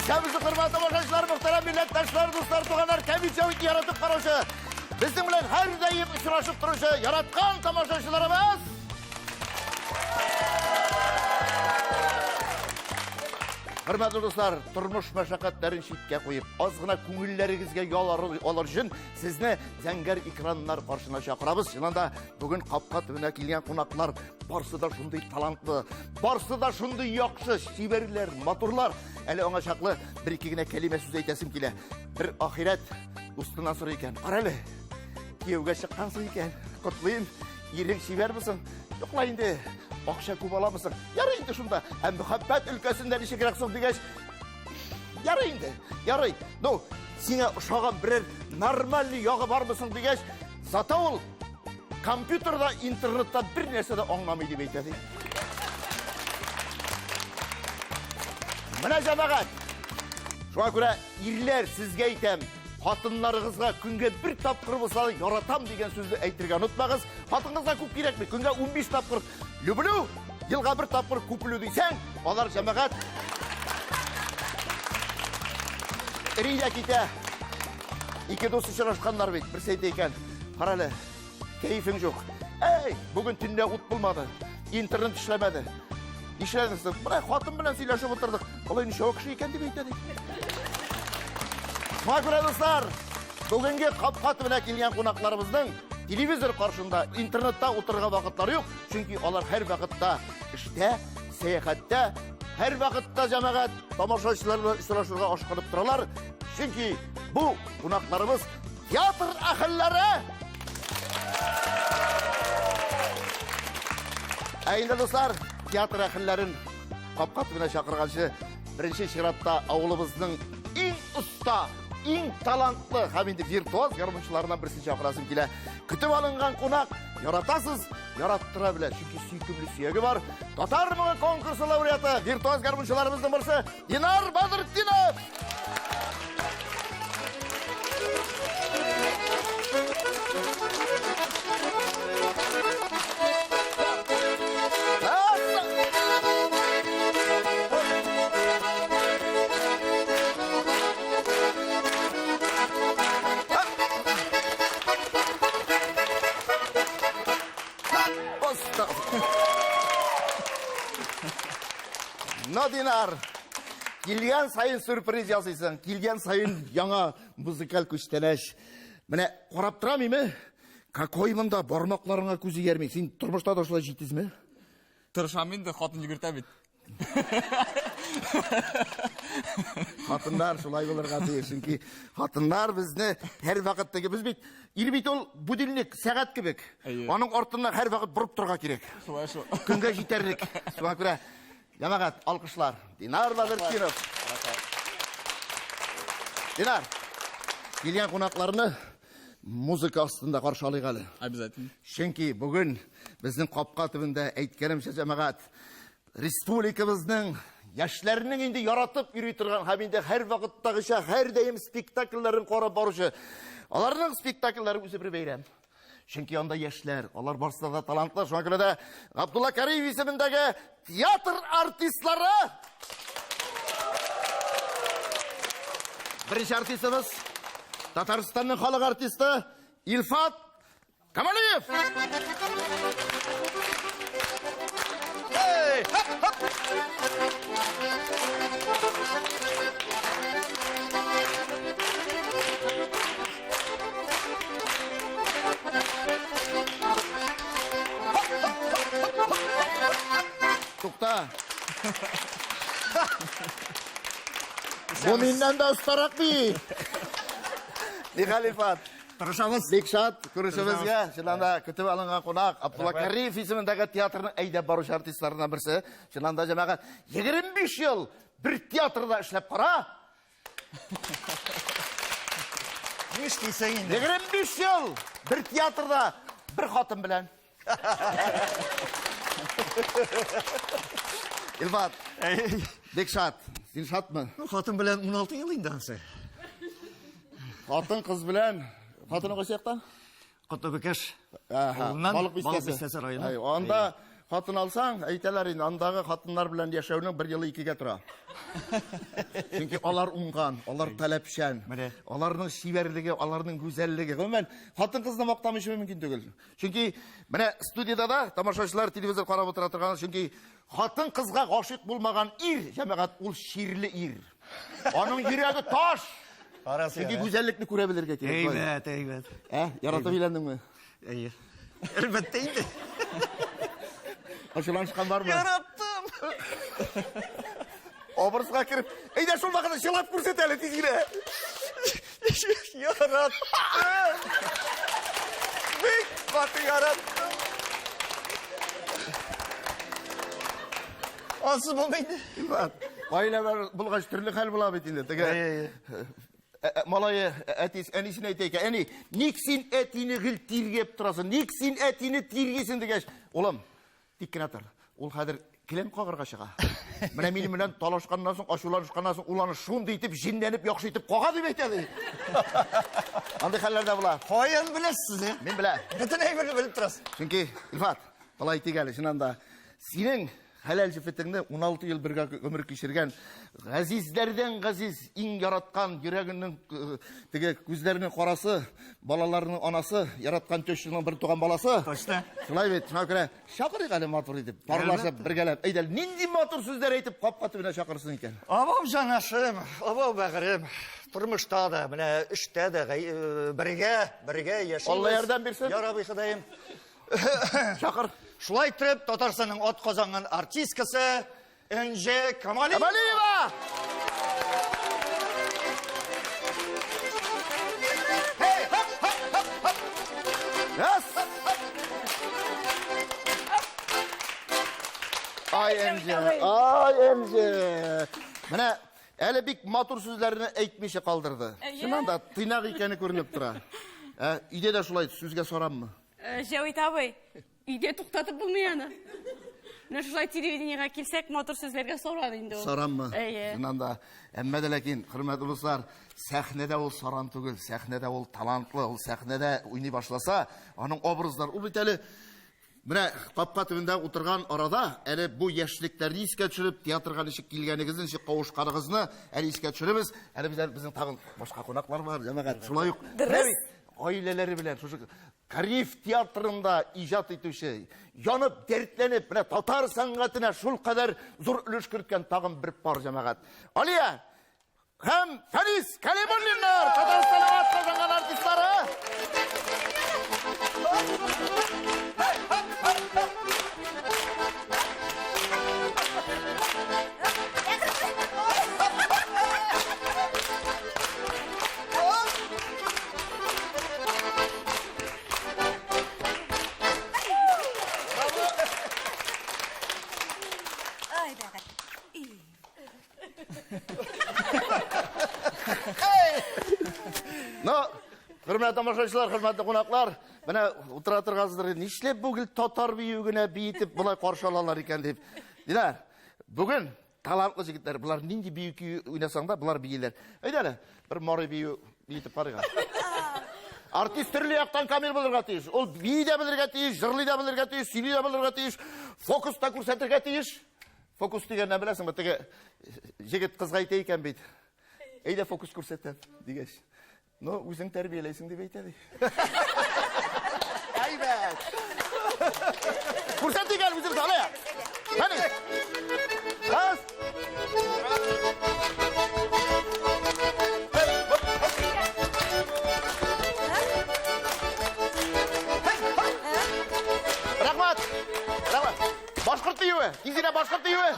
Исәнмесез, хөрмәтле тамашачылар, мөхтәрәм милләттәшләр, дуслар, туганнар, Кәмит Җәвитне яратып караучы, безнең белән һәрдаим очрашып торучы яраткан тамашачыларыбыз! Хөрмәтле дуслар, тормыш мәшәкатьләрен читкә куеп, аз гына күңелләрегезгә ял алыр өчен сезне зәңгәр экраннар каршына чакырабыз. Чыннан да бүген капка төбенә килгән кунаклар барсы да шундый талантлы, барсы да шундый яхшы, чибәрләр, матурлар. Әле аңа чаклы бер-ике генә кәлимә сүз әйтәсем килә. Бер ахирәт дустыннан сорый икән. Карале, кияүгә чыккансың икән. Котлыйм, ирең чибәрме соң? Юк ла инде, акча күп аламы соң? Ярый инде шунда. Ә мөхәббәт өлкәсендә ничегрәк соң дигәч, ярый инде, ярый. Ну, сиңа ошаган берәр нормальный ягы бармы соң дигәч, зато ул компьютерда, интернетта бер нәрсә дә аңламый дип әйтә ди. Менә җәмәгать. Шуңа күрә ирләр сезгә әйтәм, хатыннарыгызга көнгә бер тапкыр булса да яратам дигән сүзне әйтергә онытмагыз. Хатыныгызга күп кирәкми, көнгә 15 тапкыр люблю, елга бер тапкыр куплю дисәң, алар җәмәгать эри дә китә. Ике дус очрашканнар бит, берсе әйтә икән, карале, кәефең юк. Әй, бүген төнлә ут булмады, интернет эшләмәде. Нишләдең соң? Менә хатын белән сөйләшеп утырдык. Алай ничә кеше икән дип әйтә ди. Шуңа күрә, дуслар, бүгенге капка төбенә килгән кунакларыбызның телевизор каршында, интернетта утырырга вакытлары юк, чөнки алар һәр вакытта эштә, сәяхәттә, һәр вакытта җәмәгать тамашачылар белән очрашырга ашкынып торалар, чөнки бу кунакларыбыз театр әһелләре. Ә инде, дуслар, театр әһелләрен капка төбенә чакырганчы, беренче чиратта авылыбызның иң оста, иң талантлы һәм инде виртуоз гармунчыларыннан берсен чакырасым килә. Көтеп алынган кунак, яратасыз, яраттыра белә, чөнки сөйкемле сөяге бар. Татар моңы конкурсы лауреаты, виртуоз гармунчыларыбызның берсе Динар Бадретдинов! Но, Динар, килгән саен сюрприз ясыйсың, килгән саен яңа музыкаль күчтәнәч. Менә карап торам име? Какой монда бармакларыңа күз иярми. Син тормышта да шулай җитезме? Тырышам инде, хатын йөгертә бит. Хатыннар шулай булырга тиеш, чөнки хатыннар безне һәрвакыт теге без бит ир бит ул будильник, сәгать кебек. Аның артыннан һәрвакыт борып торырга кирәк. Шулай шул. Көнгә җитәрлек. Шуңа күрә җәмәгать, алкышлар. Динар Бадретдинов. Динар, килгән кунакларны музыка астында каршы алыйк әле. Обязательно. Чөнки бүген безнең капка төбендә әйткәнемчә җәмәгать, республикабызның яшьләренең инде яратып йөри торган һәм инде һәрвакыттагыча һәрдаим спектакльләрен карап баручы, аларның спектакльләре үзе бер бәйрәм. Чөнки анда яшьләр, алар барысы да талантлы. Шуңа күрә дә Габдулла Кариев исемендәге театр артистлары Беренче артистыбыз Татарстанның халык артисты Илфат Камалиев! Эй, хоп, хоп! Тукта. Бу миннән дә остарак бит. Нихәл, Илфат? Тырышабыз. Бик шат күрешүебезгә. Чыннан да көтеп алынган кунак Абдулла Кариев исемендәге театрның әйдәп баручы артистларыннан берсе. Чыннан да, җәмәгать, 25 ел бер театрда эшләп кара. Нишлисең инде? 25 ел бер театрда бер хатын белән. Илфат, бик шат. Син шатмы? Ну, хатын белән 16 ел инде ансы. Хатын кыз белән. Хатыны кайсы яктан? Котлы Бекеш. Ага, Авылыннан, Балык Балык бистәсе. Бистәсе районы. Ай, анда хатын алсаң, әйтәләр инде, андагы хатыннар белән яшәүнең бер елы икегә тора. Чөнки алар уңган, алар таләпчән. Менә. Аларның чибәрлеге, аларның гүзәллеге. Гомумән, хатын-кызны мактамыйча мөмкин түгел. Чөнки менә студиядә дә тамашачылар телевизор карап утыра торган, чөнки хатын-кызга гашыйк булмаган ир, җәмәгать, ул чирле ир. Аның йөрәге таш. Карасы. Чөнки гүзәллекне күрә белергә кирәк. Әйбәт, әйбәт. Ә, яратып өйләндеңме? Әйе. Әлбәттә инде. Ачуланышкан бармы? Яраттым. Образга кереп, әйдә шул вакытта чылап күрсәт әле тиз генә. Яраттым. Бик каты яраттым. Ансыз булмый инде. Илфат, гаилә бар булгач төрле хәл була бит инде. Теге Әйе, әйе. Малае әтисе әнисенә әйтә икән, әни, ник син әтине гел тиргәп торасың? Ник син әтине тиргисең дигәч, улым, тик кенә тор. Ул хәзер келәм кагарга чыга. Менә минем белән талашканнан соң, ачуланышканнан соң, ул аны шундый итеп җенләнеп, яхшы итеп кага дип әйтә ди. Андый хәлләр дә була. Каян беләсез, ә? Мин беләм. Бөтен әйберне белеп торасыз. Чөнки, Илфат, болай әйтик әле, чыннан да, синең хәләл җефетеңне 16 ел бергә гомер кичергән газизләрдән газиз, иң яраткан йөрәгенең теге күзләренең карасы, балаларының анасы, яраткан тещаның бер туган баласы. Точно. Шулай бит, шуңа күрә чакырыйк әле матур итеп, парлашып, бергәләп. Әйдә, нинди матур сүзләр әйтеп капка төбенә чакырсын икән. Абау җанашым, абау бәгырем. Тормышта да, менә эштә дә бергә, бергә яшибез. Алла ярдәм бирсен. Я Рабби Ходаем. Чакыр. Шулай итеп, Татарстанның ат казанган артисткасы Энҗе Камалиева. Камалиева! Hey, хоп, хоп, хоп, хоп. Yes! Ай, Энҗе, ай, Энҗе. Менә әле бик матур сүзләрне әйтмичә калдырды. Чыннан да тыйнак икәне күренеп тора. Ә, өйдә дә шулай сүзгә сараммы? Җәвит абый, өйдә туктатып булмый аны. Менә шулай телевидениегә килсәк, матур сүзләргә саран инде ул. Саранмы? Әйе. Чыннан да. Әмма дә ләкин, хөрмәтле дуслар, сәхнәдә ул саран түгел, сәхнәдә ул талантлы, ул сәхнәдә уйный башласа, аның образлары, ул бит әле менә капка төбендә утырган арада, әле бу яшьлекләрне искә төшереп, театрга ничек килгәнегезне, ничек кавышканыгызны әле искә төшеребез. Әле без безнең тагын башка кунаклар бар, җәмәгать. Шулай ук Дөрес. гаиләләре белән шушы Кариф театрында иҗат итүче, янып, дәртләнеп, менә татар сәнгатенә шул кадәр зур өлеш керткән тагын бер пар җәмәгать. Алия һәм Фәнис Калимуллиннар, Татарстанның атказанган артистлары. Ай, бәгырь. Ну, хөрмәтле тамашачылар, хөрмәтле кунаклар, менә утыра торгансыздыр, нишләп бу гел татар бию генә биетеп болай каршы алалар икән дип. Диләр, бүген талантлы җегетләр, болар нинди бию көе уйнасаң да, болар бииләр. Әйдә әле, бер мары бию биетеп карыйк. Артист төрле яктан камил булырга тиеш. Ул бии дә белергә тиеш, җырлый да белергә тиеш, сөйли дә белергә тиеш, фокус та күрсәтергә тиеш. Фокус дигәнне беләсеңме? Теге җегет кызга әйтә икән бит. Әйдә фокус күрсәтәм дигәч. Ну, үзең тәрбияләйсең дип әйтә ди. Әйбәт. Күрсәтик әле үзебез, алая. Кәне. Бас. Рәхмәт. Рәхмәт. Башкорт биюе. Тиз генә башкорт биюе.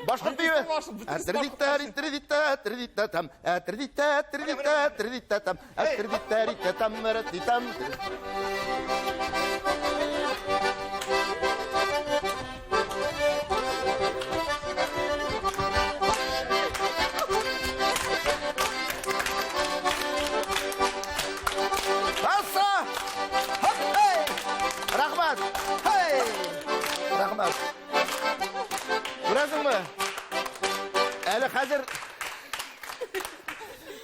Башкорт биюе. Әтрдиттә, әтрдиттә, әтрдиттә там. Әтрдиттә, әтрдиттә, әтрдиттә там. Әтрдиттә, әтрдиттә там, әтрдиттә там. Баса! Рәхмәт! Рәхмәт! Күрәсеңме? Әле хәзер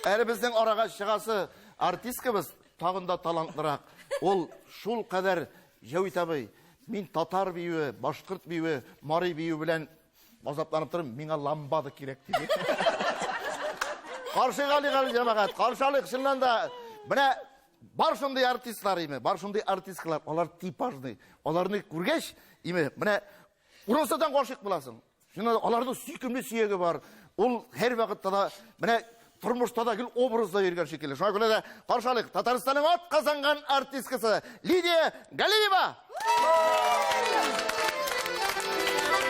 әле безнең арага чыгасы артисткабыз тагын да талантлырак. Ул шул кадәр Җәвит абый Мин татар биюе, башкорт биюе, мари биюе белән азапланып торам, миңа ламбада кирәк диде. Каршы алыйк әле, җәмәгать, каршы алыйк, чыннан да. Менә бар шундый артистлар име, бар шундый артистлар, алар типажный. Аларны күргәч, име, менә урынсыздан гашыйк буласың. Чыннан да аларның сөйкемле сөяге бар. Ул һәрвакытта да менә тормышта да гел образда йөргән шикелле. Шуңа күрә дә каршы алыйк Татарстанның ат казанган артисткасы Лидия Галиева.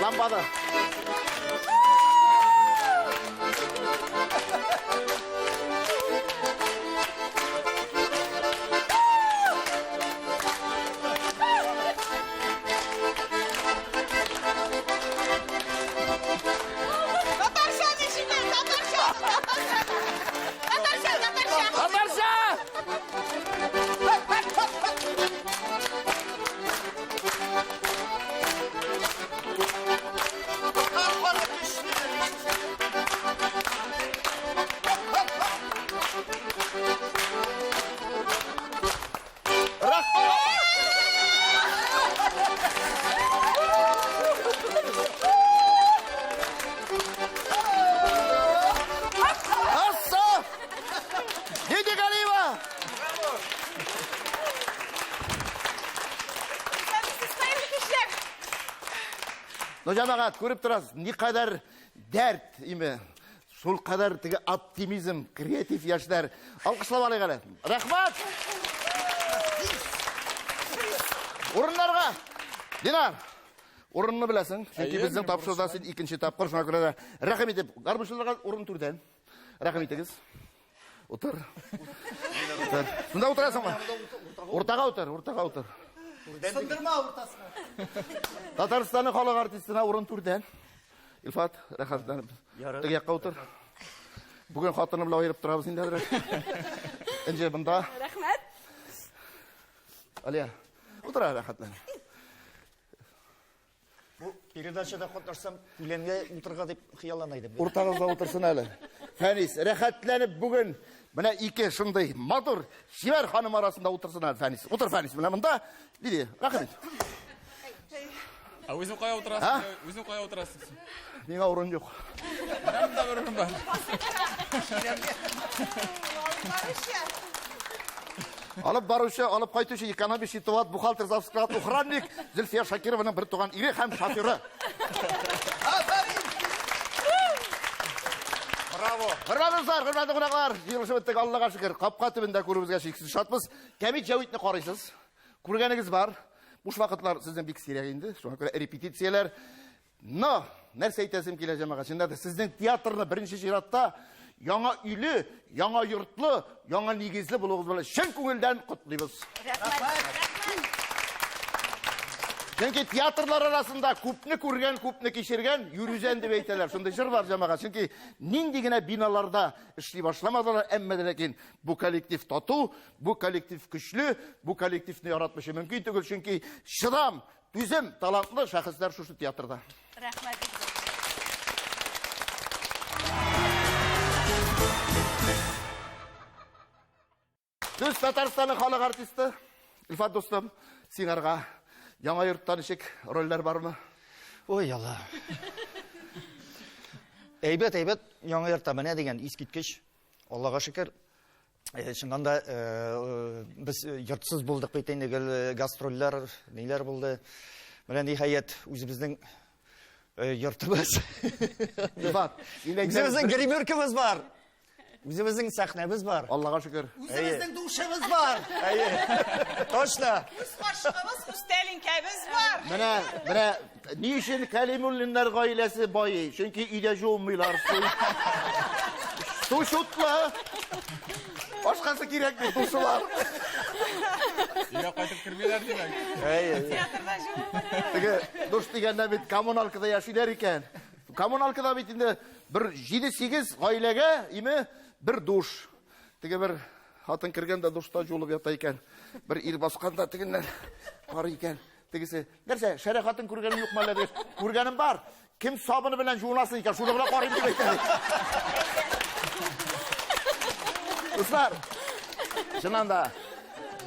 Ламбада. Татарча ничек? Татарча! Татарча, татарча! Татарча! Асса! Лидия Галиева! Ну, җәмәгать, күреп торасыз, никадәр дәрт име, шул кадәр теге оптимизм, креатив яшьләр. Алкышлап алыйк әле. Рәхмәт! Урыннарга! Динар, урынны беләсең, чөнки безнең тапшыруда син икенче тапкыр, шуңа күрә дә рәхим итеп, гармунчыларга урын түрдән. Рәхим итегез. Утыр. Утыр. Шунда утырасыңмы? Уртага утыр, уртага утыр. Сындырма уртасына. Татарстанның халык артистына урын түрдән. Илфат, рәхәтләнеп. Теге якка утыр. Бүген хатыны белән аерып торабыз инде әзрәк. Энҗе монда. Рәхмәт. Алия, утыр рәхәтләнеп. Бу передачада катнашсам, үләнгә утырырга дип хыяллана идем. Уртагызда утырсын әле. Фәнис, рәхәтләнеп бүген менә ике шундый матур, чибәр ханым арасында утырсын әле Фәнис. Утыр Фәнис, менә монда. Лидия, рәхмәт. Ә үзең кая утырасың? Үзең кая утырасың? Миңа урын юк. Менә монда бер урын бар. Алып баручы, алып кайтучы, экономист, счетовод, бухгалтер, завсклад, охранник Зөлфия Шакированың бер туган ире һәм шоферы. Браво! Хөрмәтле дуслар, хөрмәтле кунаклар, җыелышып беттек, Аллага шөкер. Капка төбендә күрүебезгә чиксез шатбыз. Кәмит Җәвитне карыйсыз. Күргәнегез бар. Буш вакытлар сезнең бик сирәк инде. Шуңа күрә репетицияләр. Но, нәрсә әйтәсем килә, җәмәгать, чыннан да сезнең театрны беренче чиратта яңа өйле, яңа йортлы, яңа нигезле булуыгыз белән чын күңелдән котлыйбыз. Чөнки театрлар арасында күпне күргән, күпне кичергән Юрүзән дип әйтәләр. Шундый җыр бар, җәмәгать. Чөнки нинди генә биналарда эшли башламадылар, әмма дә ләкин бу коллектив тату, бу коллектив көчле, бу коллективны яратмыйча мөмкин түгел, чөнки чыдам, түзем, талантлы шәхесләр шушы театрда. Рәхмәт. Сүз Татарстанның халык артисты Илфат дустым, сиңарга яңа йортта ничек рольләр бармы? Ой, Алла. Әйбәт, әйбәт, яңа йортта менә дигән искиткеч. Аллага шөкер. Чыннан да без йортсыз булдык бит инде, гел гастрольләр, ниләр булды. Менә ниһаять үзебезнең йортыбыз. Илфат, Үзебезнең гримеркабыз бар. Үзебезнең сәхнәбез бар. Аллага шөкер. Үзебезнең душыбыз бар. Әйе. Точно. Үз кашыгыбыз, үз тәлинкәбез бар. Менә, менә ни өчен Кәлимуллиннар гаиләсе байый? Чөнки өйдә жуынмыйлар. Су чутлы. Башкасы кирәкми, душылар. Өйгә кайтып кермиләр димәк. Әйе. Театрда жуынмыйлар. Теге душ дигәндә бит коммуналкада яшиләр икән. Коммуналкада бит инде бер 7-8 гаиләгә име бер душ. Теге бер хатын кергән дә душта жуылып ята икән. Бер ир баскан да тегеннән карый икән. Тегесе, нәрсә, шәрә хатын күргәнем юкмы әллә дигәч, күргәнем бар. Кем сабыны белән жуынасың икән, шуны гына карыйм дип әйтә. Дуслар, чыннан да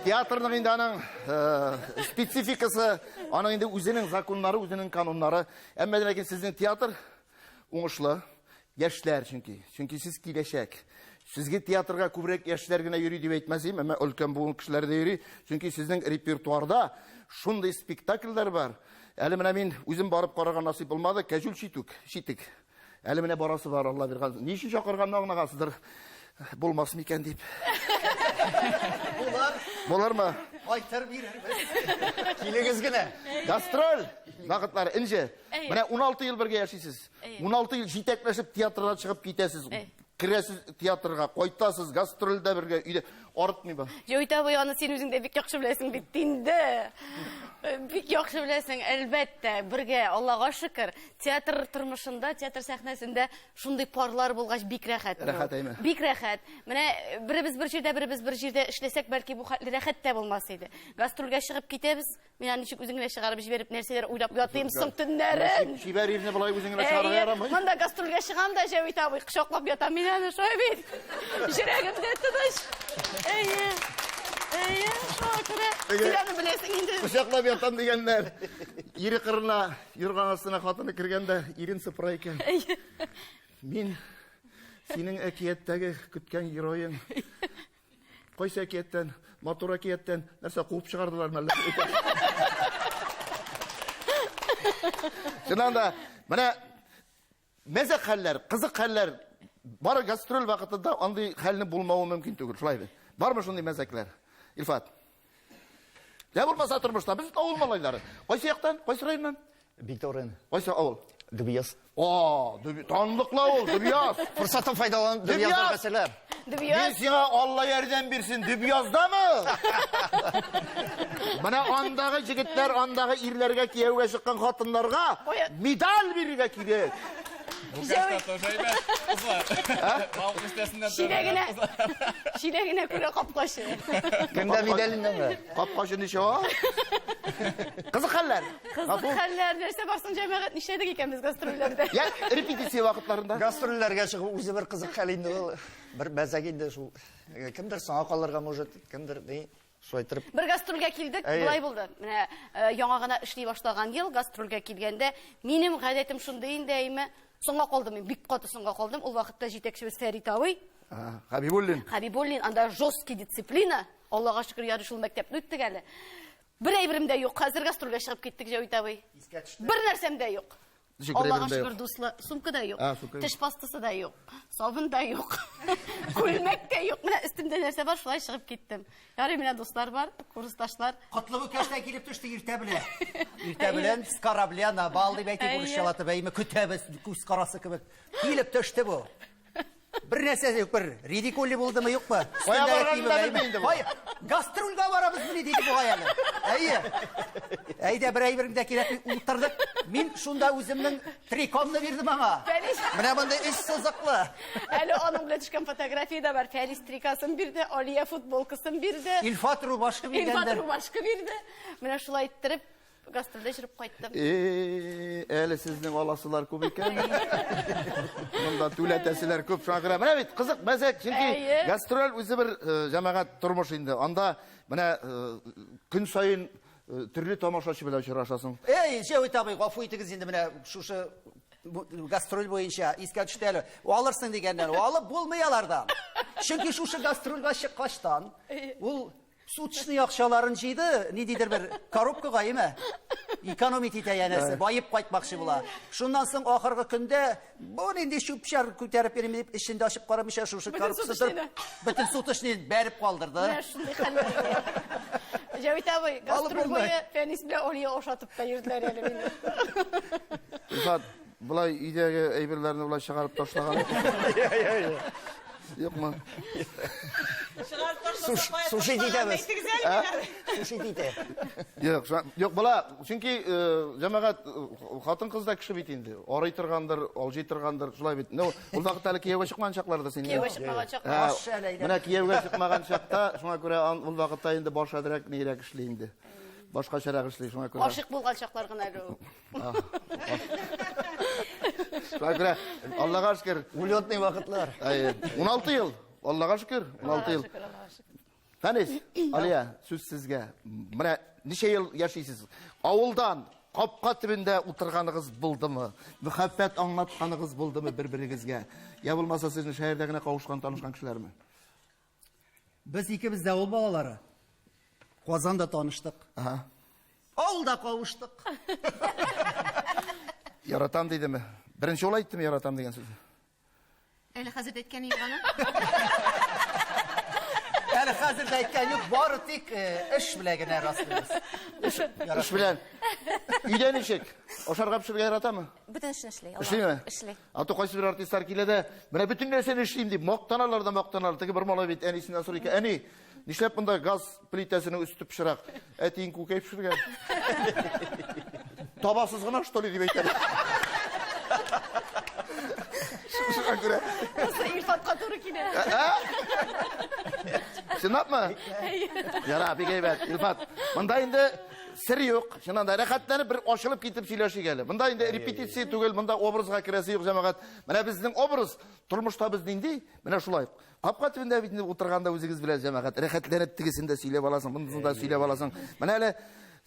Театрның инде аның э, спецификасы, аның инде үзенең законнары, үзенең кануннары. Әмма ләкин сезнең театр уңышлы. Яшьләр чөнки. Чөнки сез киләчәк. Сезгә театрга күбрәк яшьләр генә йөри дип әйтмәс идем, әмма өлкән буын кешеләре дә йөри. Чөнки сезнең репертуарда шундый спектакльләр бар. Әле менә мин үзем барып карарга насыйп булмады. Кәҗүл читүк, читек. Әле менә барасы бар, Алла биргән. Ни өчен чакырганны аңлагансыздыр. Булмас микән дип. Булыр. Булырмы? Кайтыр бирербез. Килегез генә. Гастроль вакытлары Энҗе. Менә 16 ел бергә яшисез. 16 ел җитәкләшеп театрдан чыгып китәсез. Керәсез театрга, кайтасыз, гастрольдә бергә, өйдә. Арытмыймы? Җәвит абый, аны син үзең дә бик яхшы беләсең бит инде. Бик яхшы беләсең, әлбәттә, бергә, Аллага шөкер, театр тормышында, театр сәхнәсендә шундый парлар булгач бик рәхәт. Рәхәт, әйме? Бик рәхәт. Менә беребез бер җирдә, беребез бер җирдә эшләсәк, бәлки бу хәтле рәхәт тә булмас иде. Гастрольгә чыгып китәбез, Мин аны ничек үзең генә чыгарып җибәреп, нәрсәләр уйлап ятыйм соң төннәрен. Чибәр ирне болай үзең генә чыгарырга ярамый. Монда гастрольгә чыгам да, Җәвит абый, кочаклап ятам мин аны, шулай бит. Йөрәгем дә тыныч. Әйе. Әйе, шуңа күрә син аны беләсең инде. Кочаклап ятам дигәннәр. Ире кырына, юрган астына хатыны кергәндә ирен сыпыра икән. Әйе. Мин синең әкияттәге көткән героең. Кайсы әкияттән? Матур әкияттән. Нәрсә куып чыгардылар мәллә? Чыннан да, менә мәзәк хәлләр, кызык хәлләр бары гастроль вакытында андый хәлнең булмавы мөмкин түгел, шулай бит? Бармы шундый мәзәкләр? Илфат. Я булмаса тормышта, без авыл малайлары. Кайсы яктан? Кайсы районнан? Биктау районы. Кайсы авыл? Дөбияз. О, танлыклы авыл, Дөбияз. Форсаттан файдаланып Дөбиязга сәлам. Дөбияз. Мин сиңа Алла ярдәм бирсен, Дөбияздамы? Менә андагы җегетләр, андагы ирләргә кияүгә чыккан хатыннарга медаль бирергә кирәк. Бу тоже әйбәт. Кызлар. Балык бистәсеннән Чиләгенә, чиләгенә күрә капкачы. Кемдә медаленнән? Капкачы ничә? Кызык хәлләр. Кызык хәлләр, нәрсә бар соң, җәмәгать, нишләдек икән без гастрольләрдә? Я, репетиция вакытларында. Гастрольләргә чыгу үзе бер кызык хәл инде ул. Бер мәзәк инде шул. Кемдер соңа калырга может, кемдер ни. Шулай итеп. Бер гастрольгә килдек, болай булды. Менә яңа гына эшли башлаган ел гастрольгә килгәндә, минем гадәтем шундый инде, әйме, соңга калдым мин, бик каты соңга калдым. Ул вакытта җитәкчебез Фәрит абый. Хабибуллин. Хабибуллин, анда жесткий дисциплина. Аллага шөкер, ярый шул мәктәпне үттек әле. Бер әйберем дә юк. Хәзер гастрольгә чыгып киттек, Җәвит абый. Бер нәрсәм дә юк. Ничек Аллага бер әйберем дә шөкер, юк? дуслы, сумка да юк. А, сумка юк. Теш пастасы да юк. Сабын да юк. Күлмәк тә юк. Менә өстемдә нәрсә бар, шулай чыгып киттем. Ярый, менә дуслар бар, курсташлар. Котлы Бөкәштән килеп төште иртә белән. Иртә белән с корабля на бал дип әйтик, урысчалатып, әйме, көтәбез, күз карасы кебек. Килеп төште бу. Бер нәрсә юк, бер ридикулли булдымы, юкмы? Кая Өстендәге барганын киеме да бәйме? белми инде бу. Кая? Гастрольгә барабыз мени диде бугай әле. Әйе. Әйдә, бер әйберең дә кирәкми, утырдык. Мин шунда үземнең трикомны бирдем аңа. Фәнис. Менә мондый өч сызыклы. Әле аның белән төшкән фотография дә бар. Фәнис трикасын бирде, Алия футболкасын бирде. Илфат рубашка Илфат биргәндер. рубашка бирде. Менә шулай иттереп Гастрольдә йөреп кайттым. Э, әле сезнең аласылар күп икән. Монда түләтәселәр күп. Шуңа күрә менә бит кызык мәзәк, чөнки Әйе. гастроль үзе бер э, җәмәгать тормыш инде. Анда менә э, көн саен э, төрле тамашачы белән очрашасың. Эй, Җәвит абый, гафу итегез инде менә шушы гастроль буенча искә төште әле. Алырсың дигәннән, алып булмый алардан. Чөнки шушы гастрольгә чыккачтан ул Суточный акчаларын җыйды, ниндидер бер коробкага, әйме? Экономить итә янәсе, баеп кайтмакчы була. Шуннан соң ахыргы көндә бу нинди чүп-чар күтәреп йөрим дип, эчен дә ачып карамыйча шушы Бөтен коробкасы суточныйны. бөтен суточный бәреп калдырды. Менә шундый хәлләр була. Җәвит абый, Алып гастроль булмый. буе Фәнис белән Алия ашатып та йөрделәр әле мине. Илфат, болай өйдәге әйберләрне болай чыгарып ташлаган. Юкмы? Чыгарып ташласа, кая Суши ташлаганын итәбез. әйтегез әле миңа. Суши итә. Юк, юк, бала, чөнки җәмәгать хатын-кыз да кеше бит инде. Арый торгандыр, алҗый торгандыр, шулай бит. Ну, ул вакытта әле кияүгә чыкмаган чакларда син. Кияүгә чыкмаган чакта. Баш әле әйдә. Менә кияүгә чыкмаган чакта, шуңа күрә ул вакытта инде баш әзрәк нирәк эшли инде. Башкачарак эшли, шуңа күрә. Гашыйк булган чаклар гына әле ул. Шуңа күрә, Аллага шөкер. Улетный вакытлар. Әйе, 16 ел. Аллага шөкер, 16 ел. Шөкер, Аллага шөкер. Фәнис, Алия, сүз сезгә. Менә ничә ел яшисез? Авылдан капка төбендә утырганыгыз булдымы? Мөхәббәт аңлатканыгыз булдымы бер-берегезгә? Я булмаса сезнең шәһәрдә генә кавышкан, танышкан кешеләрме? Без икебез дә авыл балалары. Казанда таныштык. Ага. Авылда кавыштык. Яратам дидеме? Беренче ул әйттеме яратам дигән сүзне? Әле хәзер дә әйткәне юк аның. Әле хәзер дә әйткән юк, бары тик э, эш белән генә раслыйбыз. Эш белән. Өйдә ничек? Ашарга пешерергә яратамы? Бөтен эшне эшли. Аллаһ. Эшлиме? Эшли. А то кайсы бер артистлар килә дә, менә бөтен нәрсәне эшлим дип мактаналар да мактаналар. Теге бер малай бит әнисеннән сорый икән, әни, нишләп монда газ плитәсенең өсте пычрак? Әтиең күкәй пешергән. Табасыз гына, что ли, дип әйтә. Шуңа күрә. Бусы Илфатка туры килә. Чынлапмы? Яра, бик әйбәт. Илфат, монда инде Сер юк, чыннан да рәхәтләнеп бер ачылып китеп сөйләшик әле. Монда инде репетиция түгел, монда образга керәсе юк, җәмәгать. Менә безнең образ, тормышта без нинди? Менә шулай. Капка төбендә бит инде утырганда үзегез белән җәмәгать, рәхәтләнеп тегесен дә сөйләп аласың, монысын да сөйләп аласың. Менә әле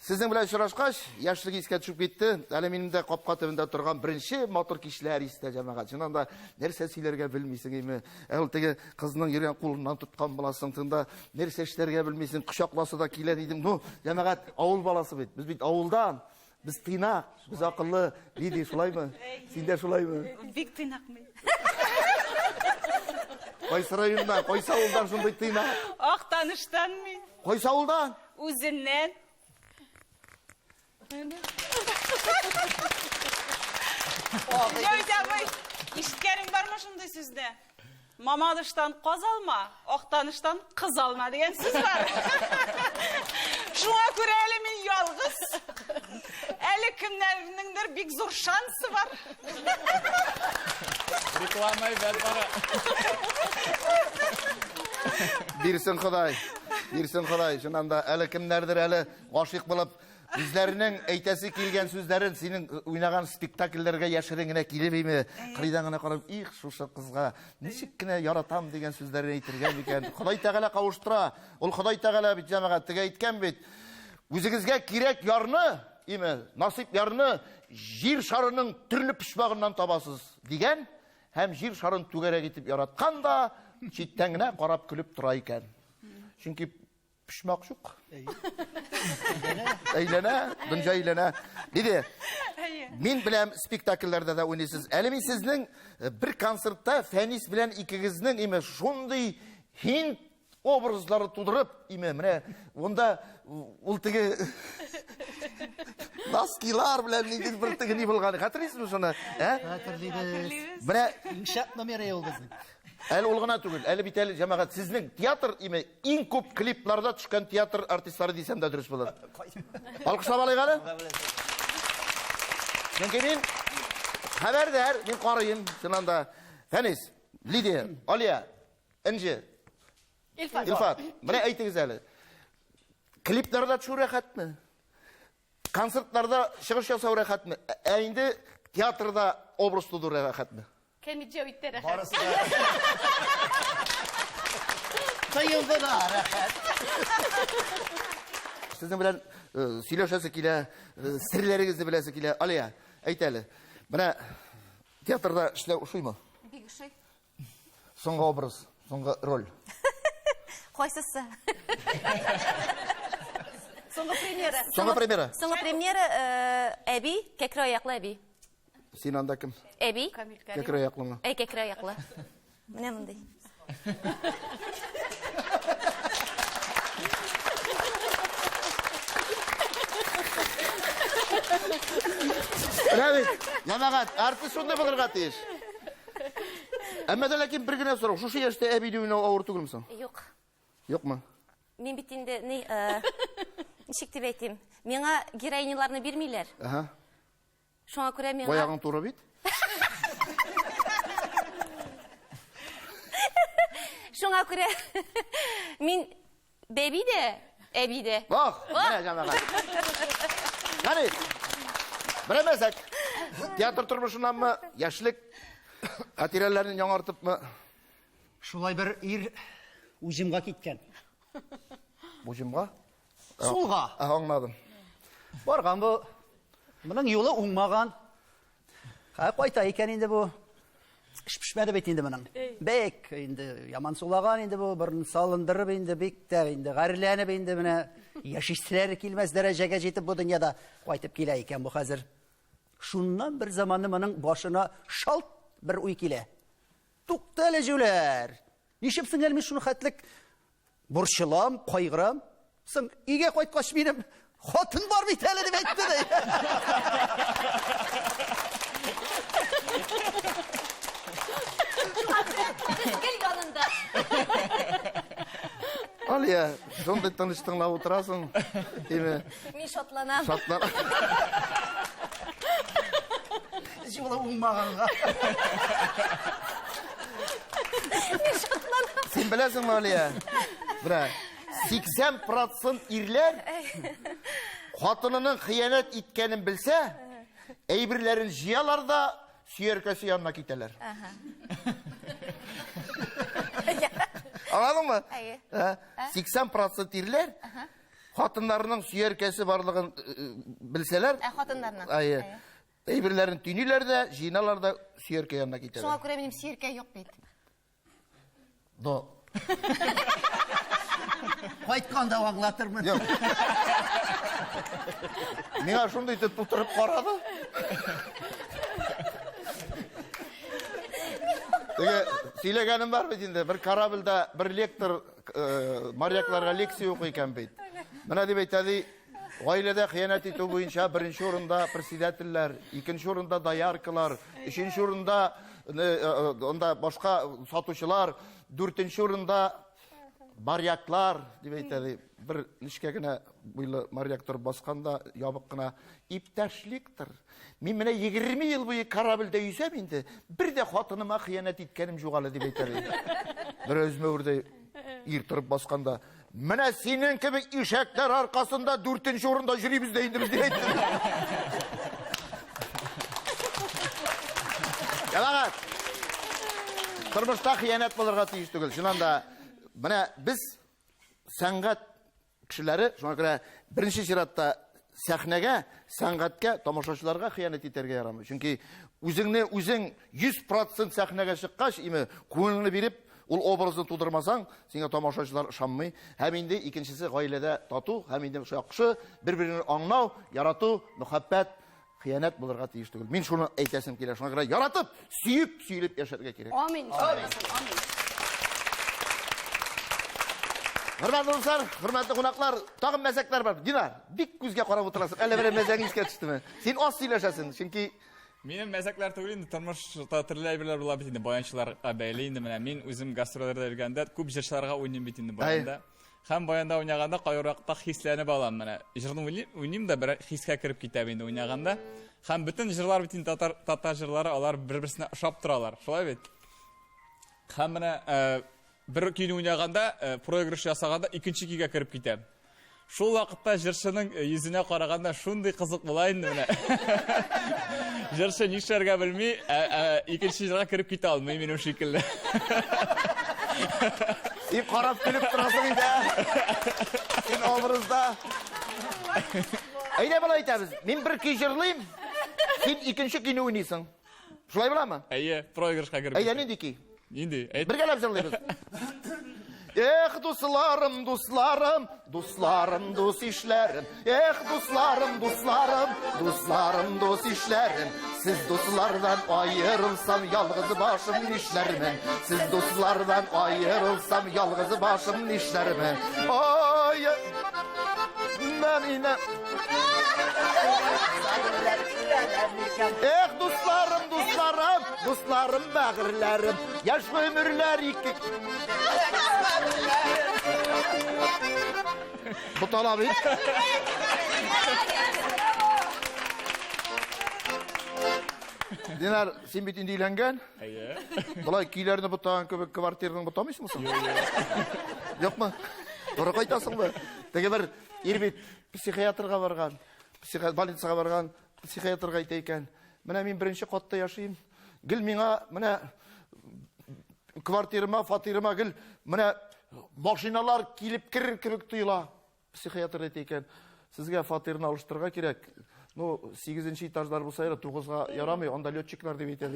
сезнең белән очрашкач, яшьлек искә төшеп китте. Әле минем дә капка төбендә торган беренче матур кичләр истә, җәмәгать. Чыннан да нәрсә сөйләргә белмисең име? Ә ул теге кызның йөргән кулыннан тоткан буласың, тында нәрсә эшләргә белмисең, кочакласы да килә дидем. Ну, җәмәгать, авыл баласы бит. Без бит авылдан. Без тыйнак, без акыллы. Лидия, шулаймы? Син дә шулаймы? Бик тыйнак мин. Кайсы районнан, кайсы авылдан шундый тыйнак? Актаныштан мин. Кайсы авылдан? Үзеннән. Җәвит абый, ишеткәнең бармы шундый сүзне? Мамадыштан каз алма, Актаныштан кыз алма дигән сүз бар. Шуңа күрә әле мин ялгыз. Әле кемнәрнеңдер бик зур шансы бар. Реклама әйбәт бара. Бирсен Ходай. Бирсен Ходай. Чыннан да әле кемнәрдер әле гашыйк булып Үзләренең әйтәсе килгән сүзләрен синең уйнаган спектакльләргә яшерен генә килеп име, кырыйдан гына карап, их, шушы кызга ничек кенә яратам дигән сүзләрен әйтергә микән? Ходай Тәгалә кавыштыра. Ул Ходай Тәгалә бит, җәмәгать, теге әйткән бит. Үзегезгә кирәк ярны, име, насыйп ярны җир шарының төрле почмагыннан табасыз дигән һәм җир шарын түгәрәк итеп яраткан да читтән генә карап көлеп тора икән. Чөнки Почмак юк. Әйләнә, дөнья әйләнә. Диде. Мин беләм, спектакльләрдә дә уйныйсыз. Әле мин сезнең э, бер концертта Фәнис белән икегезнең име шундый һинд образлары тудырып, име менә монда ул теге носкилар белән ниндидер бер теге ни булган. Хәтерлисезме шуны? Ә? Хәтерлибез. Менә Иң шәп номеры ул безнең. Әле ул гына түгел, әле бит әле җәмәгать сезнең театр име иң күп клипларда төшкән театр артистлары дисәм дә дөрес булыр. Алкышлап алыйк әле. Чөнки мин хәбәрдәр, мин карыйм, чыннан да. Фәнис, Лидия, Алия, Энҗе, Илфат. Илфат, менә әйтегез әле. Клипларда төшү рәхәтме? Концертларда чыгыш ясау рәхәтме? Ә инде театрда образ тудыру рәхәтме? Кәмит Җәвиттә рәхәт. Барысы да. Тыелды да рәхәт. Сезнең белән э, сөйләшәсе килә, э, серләрегезне беләсе килә. Алия, әйт әле. Менә театрда эшләү ошыймы? Бик ошый. Соңгы образ, соңгы роль. Кайсысы? Соңгы премьера. Соңгы премьера. Соңгы премьера э, әби, кәкре аяклы әби. Син анда кем? Әби. Камил Кәрим. Кәкре аяклымы? Әй, кәкре аяклы. Менә мондый. Менә бит, җәмәгать, артист шундый булырга тиеш. Әмма дә ләкин бер генә сорау, шушы яшьтә әбине уйнау авыр түгелме соң? Юк. Юкмы? Мин бит инде ни, э, ничек дип әйтим, миңа героиняларны бирмиләр. Ага. Шуңа күрә миңа Аягың туры бит. Шуңа күрә мин бәби дә, әби дә. Ах, менә җәмәгать. Яни, берәмәсәк, театр тормышыннанмы, яшьлек хатирәләрен яңартыпмы? Шулай бер ир уҗымга киткән. Бу җомга? Сулга. Ә, аңладым. Барган бу. Моның юлы уңмаган. Хә, кайта икән инде бу. Эш пешмәде бит инде моның. Бик инде яман сулаган инде бу, борын салындырып инде бик тә инде гарьләнеп инде менә яшиселәре килмәс дәрәҗәгә җитеп бу дөньяда кайтып килә икән бу хәзер. Шуннан бер заманны моның башына шалт бер уй килә. Тукта әле, җүләр! Ничек соң әле мин шуны хәтлек борчылам, кайгырам? Соң өйгә кайткач минем хатын бар бит әле дип әйтте ди. Без гел янында. Алия, шундый тыныч тыңлап утырасың. Име? Мин шатланам. Шатлан. Юлы уңмаганга. Мин шатланам. Син беләсеңме, Алия? Менә 80% ирләр хатынының хыянәт иткәнен белсә, әйберләрен җыялар да сөяркәсе янына китәләр. Аңладыңмы? Әйе. 80% ирләр хатыннарының сөяркәсе барлыгын белсәләр, Ә хатыннарның. Әйе. Әйберләрен төйниләр дә, җыеналар да сөяркә янына китәләр. Шуңа күрә минем сөяркә юк бит. Но. Кайтканда аңлатырмын. Юк. Миңа шундый итеп тутырып карады. Теге сөйләгәнем бар бит инде, бер корабльдә бер лектор морякларга лекция укый икән бит. Менә дип әйтә ди, гаиләдә хыянәт итү буенча беренче урында председательләр, икенче урында дояркалар, өченче урында анда башка сатучылар, дүртенче урында моряклар дип әйтә ди. Бер нечкә генә буйлы моряк торып басканда ябык кына иптәш лектор. Мин менә 20 ел буе корабльдә йөзәм инде, бер дә хатыныма хыянәт иткәнем юк әле дип әйтә ди. Бер үзмәүрдәй ир торып басканда, менә синең кебек ишәкләр аркасында дүртенче урында йөрибез дә инде без дип әйтте. Җәмәгать, тормышта хыянәт булырга тиеш түгел. Чыннан да, менә без сәнгать кешеләре, шуңа күрә беренче чиратта сәхнәгә, сәнгатькә, тамашачыларга хыянәт итәргә ярамый. Чөнки үзеңне үзең 100% сәхнәгә чыккач, име, күңелеңне биреп, ул образны тудырмасаң, сиңа тамашачылар ышанмый. Һәм инде икенчесе гаиләдә тату, һәм инде яхшы, бер-береңне аңлау, ярату, мәхәббәт, хыянәт булырга тиеш түгел. Мин шуны әйтәсем килә. Шуңа күрә яратып, сөеп, сөелеп яшәргә кирәк. Амин. Амин. Хөрмәтле дуслар, хөрмәтле кунаклар, тагын мәзәкләр бар. Динар, бик күзгә карап утырасың. Әллә берәр мәзәгең искә төштеме? Син аз сөйләшәсең, чөнки Минем мәзәкләр түгел инде, тормышта төрле әйберләр була бит инде, баянчыларга бәйле инде. Менә мин үзем гастрольләрдә йөргәндә күп җырчыларга уйныйм бит инде баянда. Һәм баянда уйнаганда кайвакытта хисләнеп алам менә. Җырны уйныйм, уйныйм да бер хискә кереп китәм инде уйнаганда. Һәм бөтен җырлар бит инде татар татар җырлары, алар бер-берсенә ошап торалар. Шулай бит? Һәм менә бер көйне уйнаганда, проигрыш ясаганда икенче көйгә кереп китәм. Шул вакытта җырчының йөзенә караганда шундый кызык була инде менә. Җырчы нишләргә белми, икенче җырга кереп китә алмый минем шикелле. Син карап көлеп торасың инде. Син образда. Әйдә болай итәбез. Мин бер көй җырлыйм, син икенче көйне уйныйсың. Шулай буламы? Әйе, проигрышка кереп. Әйдә, нинди көй? Нинди? Әйт. Бергәләп җырлыйбыз. Эх, дусларым, дусларым, дусларым, дус ишләрем. Эх, дусларым, дусларым, дусларым, дус ишләрем. Сез дуслардан аерылсам, ялгыз башым нишләрмен? Сез дуслардан аерылсам, ялгыз башым нишләрмен? Ой, Мәминә. Эх, дусларым, дусларым, дусларым, бәгырьләрем, яшь гомерләр ике. Бутала бит. Динар, син бит инде өйләнгән. Әйе. Болай көйләрне бутаган кебек квартираны бутамыйсыңмы соң? Юкмы? Туры кайтасыңмы? Теге бер ир бит психиатрга барган, больницага барган, психиатрга әйтә икән. Менә мин беренче катта яшим. Гел миңа менә квартирыма, фатирыма гел менә машиналар килеп керер кебек тоела. Психиатр әйтә икән, сезгә фатирны алыштырырга кирәк. Ну, 8 этажлар булса яра, 9-га ярамый, анда летчиклар дип әйтә.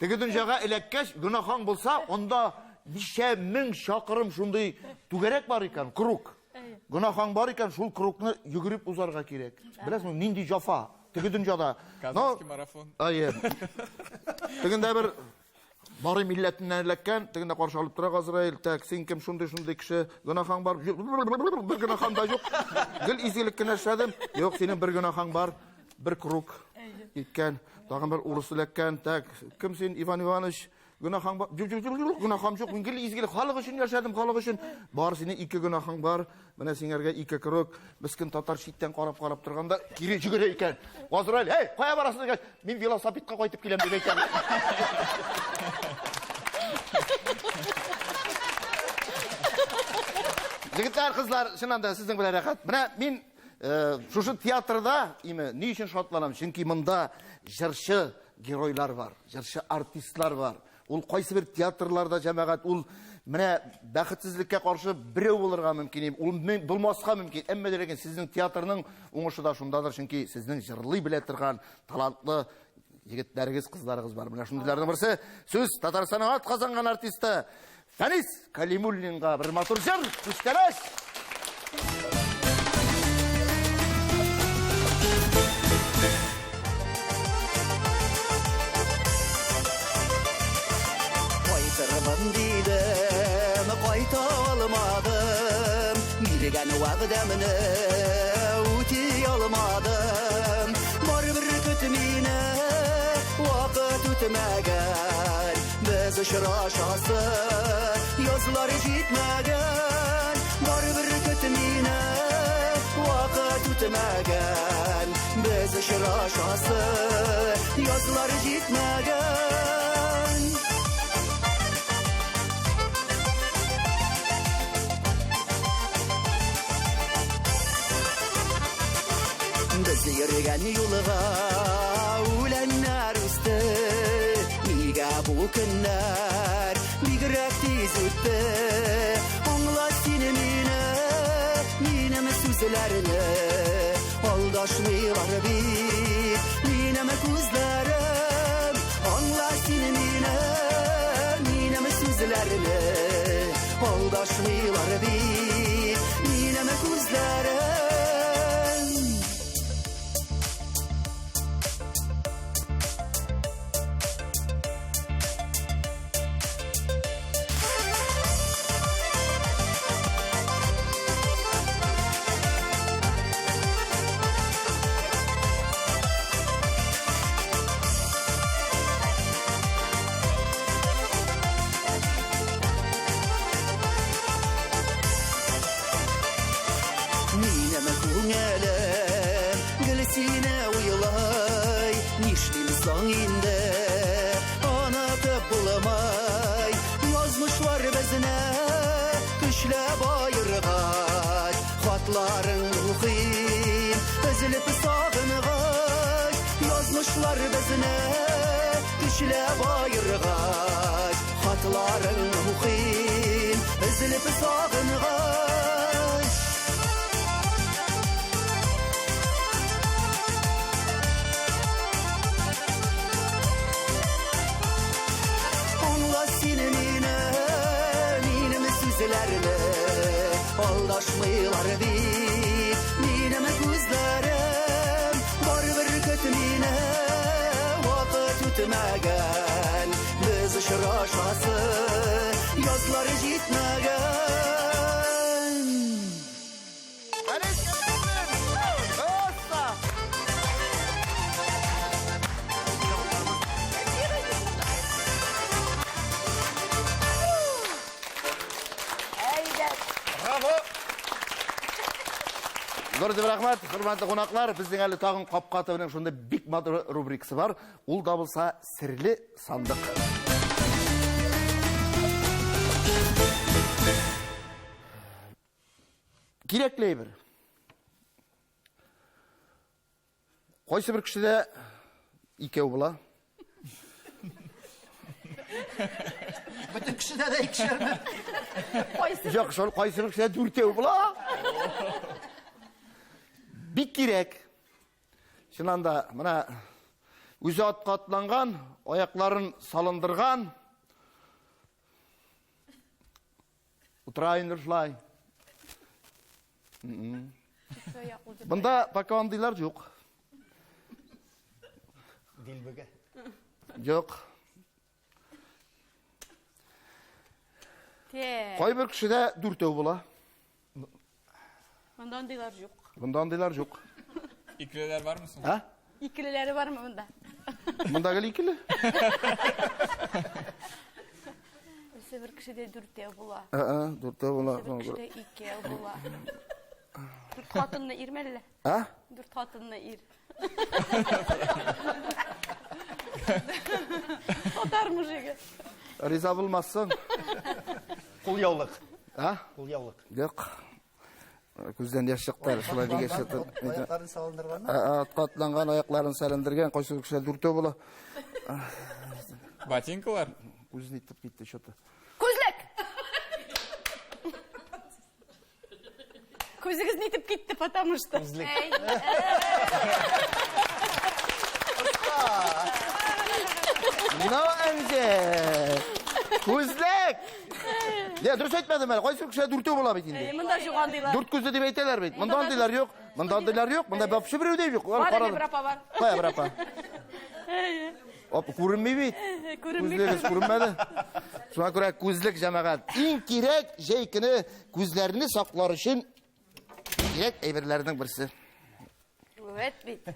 Теге дөньяга эләккәч, гөнаһың булса, анда ничә мең чакрым шундый түгәрәк бар икән, круг. Гөнаһың бар икән, шул кругны йөгереп узарга кирәк. Беләсеңме, нинди җафа теге дөньяда. Казанский марафон. Әйе. Тегендә бер Мари милләтеннән эләккән, тегендә каршы алып тора Газраил. Так, син кем, шундый-шундый кеше, гөнаһың бар. Юк, бер гөнаһым да юк. Гел изгелек кенә эшләдем. Юк, синең бер гөнаһың бар. Бер круг иткән. Тагын бер урыс эләккән. Так, кем син, Иван Иванович? Гөнаһың бар. Юк, юк, юк, гөнаһым юк. Мин гел изгелек халык өчен яшәдем, халык өчен. Бар, синең ике гөнаһың бар. Менә сиңәргә ике круг. Мескен татар читтән карап-карап торганда кире йөгерә икән. Газраил, эй, кая барасың дигәч, мин велосипедка кайтып киләм дип әйтә. Егетләр, кызлар, чыннан да сезнең белән рәхәт. Менә мин э, шушы театрда име ни өчен шатланам? Чөнки монда җырчы геройлар бар, җырчы артистлар бар. Ул кайсы бер театрларда җәмәгать, ул менә бәхетсезлеккә каршы берәү булырга мөмкин, ул булмаска мөмкин. Әмма ләкин сезнең театрның уңышы да шундадыр, чөнки сезнең җырлый белә торган талантлы егетләрегез, кызларыгыз бар. Менә шундыйларның берсе сүз Татарстанның атказанган артисты Фәнис Калимуллинга бер матур җыр, күчтәнәч! Кайтырмын дидем, кайта алмадым. Биргән вәгъдәмне үти алмадым. Барыбер көт мине, вакыт үтмәгән. Без очрашасы язлар җитмәгән. Барыбер көт мине, вакыт үтмәгән. Без очрашасы язлар җитмәгән. Без йөргән юлга үләннәр үсте. Нигә бу көннәр бигрәк тиз үтте? Аңла син мине, минем сүзләрне. Алдашмыйлар бит минем күзләрем. Аңла син мине, минем сүзләрне. Алдашмыйлар бит минем күзләрем. Минем күңелем гел сине уйлай, нишлим соң инде, онытып булмай. Язмышлар безне көчләп аергач, хатларың укыйм, өзелеп сагынгач. Язмышлар безне көчләп аергач, хатларың укыйм, өзелеп сагынгач. Аңла син мине, минем сүзләрне. Алдашмыйлар бит минем күзләрем. Барыбер көт мине, вакыт үтмәгән. Без очрашасы язлар җитмәгән. Фәнис Калимуллин! Оста! Браво! Зур дип рәхмәт, хөрмәтле кунаклар. Безнең әле тагын Капка төбенең шундый бик матур рубрикасы бар. Ул да булса серле сандык. Кирәкле әйбер. Кайсы бер кешедә икәү була. Бөтен кешедә дә икешәрме? Кайсы? Юк, шул кайсы бер кешедә дүртәү була. Бик кирәк. Чыннан да, менә үзе атка атланган, аякларын салындырган. Утыра инде шулай. Монда пока андыйлар юк. Дилбегә. Юк. Те. Кайбер кешедә дүртәү була. Монда андыйлар юк. Монда андыйлар юк. Икелеләр бармы соң? Ә? Икелеләре бармы монда? Монда гел икеле. Берсе бер кешедә дүртәү була. Ә, дүртәү була. Бер кешедә икәү була. Дүрт хатынны ирме әллә? Ә? Дүрт хатынны ир. Татар мужигы. Риза булмассың. Кулъяулык. Ә? Кулъяулык. Юк. Күздән яшь чыкты әле шулай дигәч. Аякларын салындырганнар. Атка атланган, аякларын сәлендергән, кайсы кешеләр дүртәү була. Ботинкалар? Күзен итеп китте что-то. Күзлек! Күзегез нитеп китте, потому что. Күзлек. Ну, Энҗе! Күзлек! Я, дөрес әйтмәдем әле. Кайсы кешеләр дүртәү була бит инде. Монда юк андыйлар. Дүрт күзле дип әйтәләр бит. Монда андыйлар юк. Монда андыйлар юк. Монда вообще берәү дә юк. Бар әле бер апа бар. Кая бер апа? Оп, күренми бит. Күренми. Күзлегез күренмәде. Шуңа күрә күзлек җәмәгать. Иң кирәк җәй көне күзләрне саклар өчен кирәк әйберләрнең берсе. Вәт бит.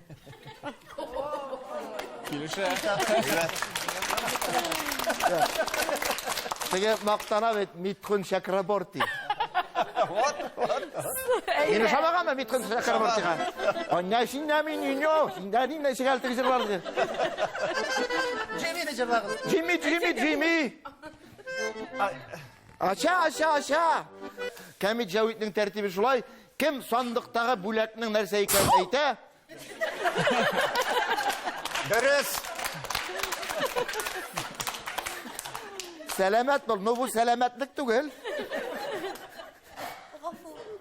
Килешә. Теге мактана бит Митхун Чакраборти. Мин ошамаганмы Митхун Чакрабортига? Анна синна мин иньо, синда нинди чыгал теге җырлар ди. Джиммине җырлагыз. Джимми, Джимми, Джимми. Ача, ача, ача. Кәмит Җәвитнең тәртибе шулай. Кем сандыктагы бүләкнең нәрсә икәнен әйтә, Дөрес. Сәламәт бул. Ну бу сәламәтлек түгел.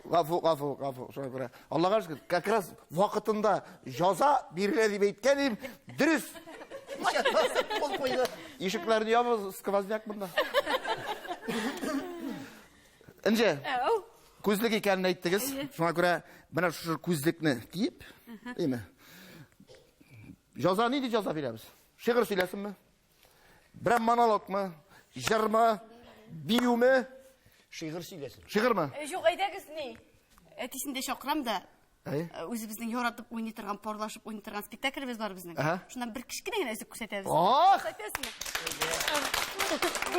Гафу, гафу, гафу. Шулай күрә. Аллага шөкер, как раз вакытында җаза бирелә дип әйткән идем. Дөрес. Ничә басып кул куйды. Ишекләрне ябыгыз, сквозняк монда. Энҗе, Әу. күзлек икәнен әйттегез. Шуңа күрә менә шушы күзлекне киеп, әйме? Җаза нинди җаза бирәбез? Шигырь сөйләсенме? Берәр монологмы? Җырмы? Биюме? Шигырь сөйләсен. Шигырьме? Юк, әйдәгез ни. Әтисен дә чакырам да. Әй. Үзебезнең яратып уйный торган, парлашып уйный торган спектаклебез бар безнең. Әһә. Шуннан бер кечкенә генә өзек күрсәтәбез. Ах! Күрсәтәсезме?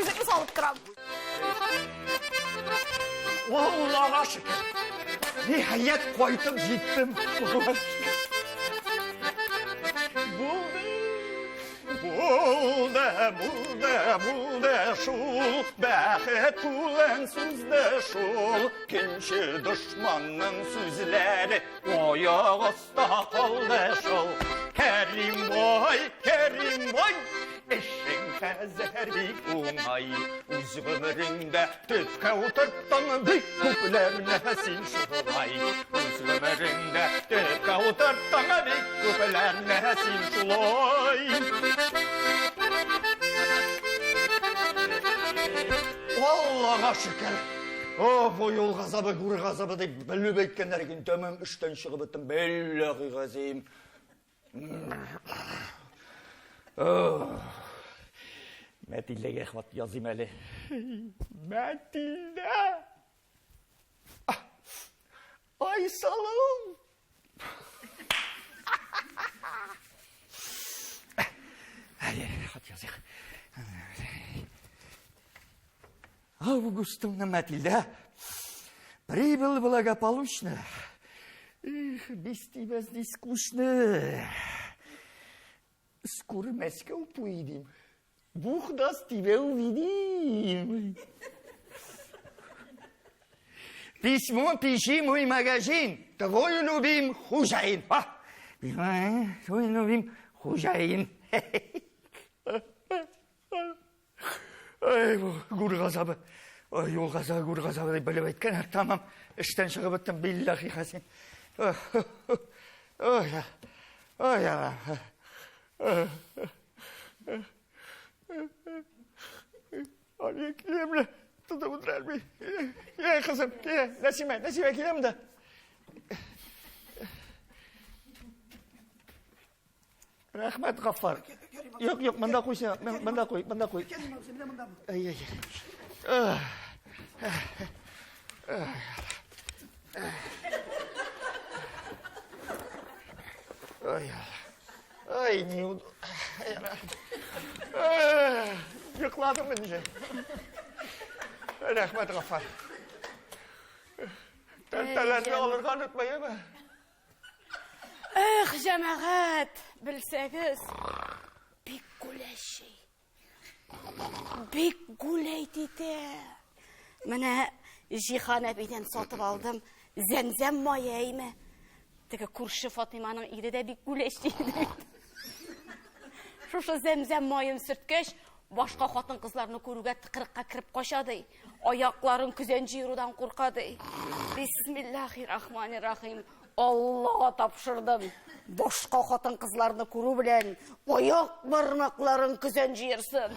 Үзекне салып торам. Аллага шөкер. Ниһаять кайтып җиттем. Аллага шөкер. Булды. Булды, булды, булды шул. Бәхет тулын сүзде шул. Кенче дошманның сүзләре аяк аста калды шул. Кәрим бай, Кәрим бай, эшең хәзер бик уңай. Үз гомереңдә төпкә утырттың бик күпләрне син шулай. Үз гомереңдә төпкә утырттың бик күпләрне син шулай. Аллага шөкер. О, бу юл газабы, гүр газабы дип белеп әйткәннәр икән, тәмам эштән чыгып беттем. Билләһи газим. Мәтилдәгә хат языйм әле. Мәтилдә! Айсылу! Әле хат языйк. Августовна Матильда прибыл благополучно. Их, без тебя здесь скучно. Скоро в Москву поедем. Бог даст, тебя увидим. Письмо пиши, мой магазин. Твой любим хозяин. А, твой любим хозяин. Ай, бу гүр газабы. Ой, юл газабы, гүр газабы дип белеп әйткән, тамам. Эштән чыгып беттем, билләхи хәсин. Ой, ой, Ай, киләм лә. Тотып утыра алмый. Килә, кызым, килә. Нәсимә, Нәсимә, килә монда. Рәхмәт, Гаффар. Юк, юк, монда куй син, монда куй, монда куй. Ай, ай. Ай, ай, не Йокладым инде. Рәхмәт, Гаффар. Тәләләрне алырга онытма, яме. Эх, җәмәгать, белсәгез, бик гүләши. Бик гүләйт итә. Менә Җиһан әбидән сатып алдым. Зәмзәм мае әйме. Теге күрше Фатыйманың ире дә бик гүләши иде бит. Шушы зәмзәм маен сөрткәч, башка хатын-кызларны күрүгә тыкрыкка кереп кача ди. Аякларын көзән җыерудан курка ди. Бисмиллахи рахмани рахим. Аллага тапшырдым. Башка хатын-кызларны күрү белән аяк бармакларын көзән җыерсын.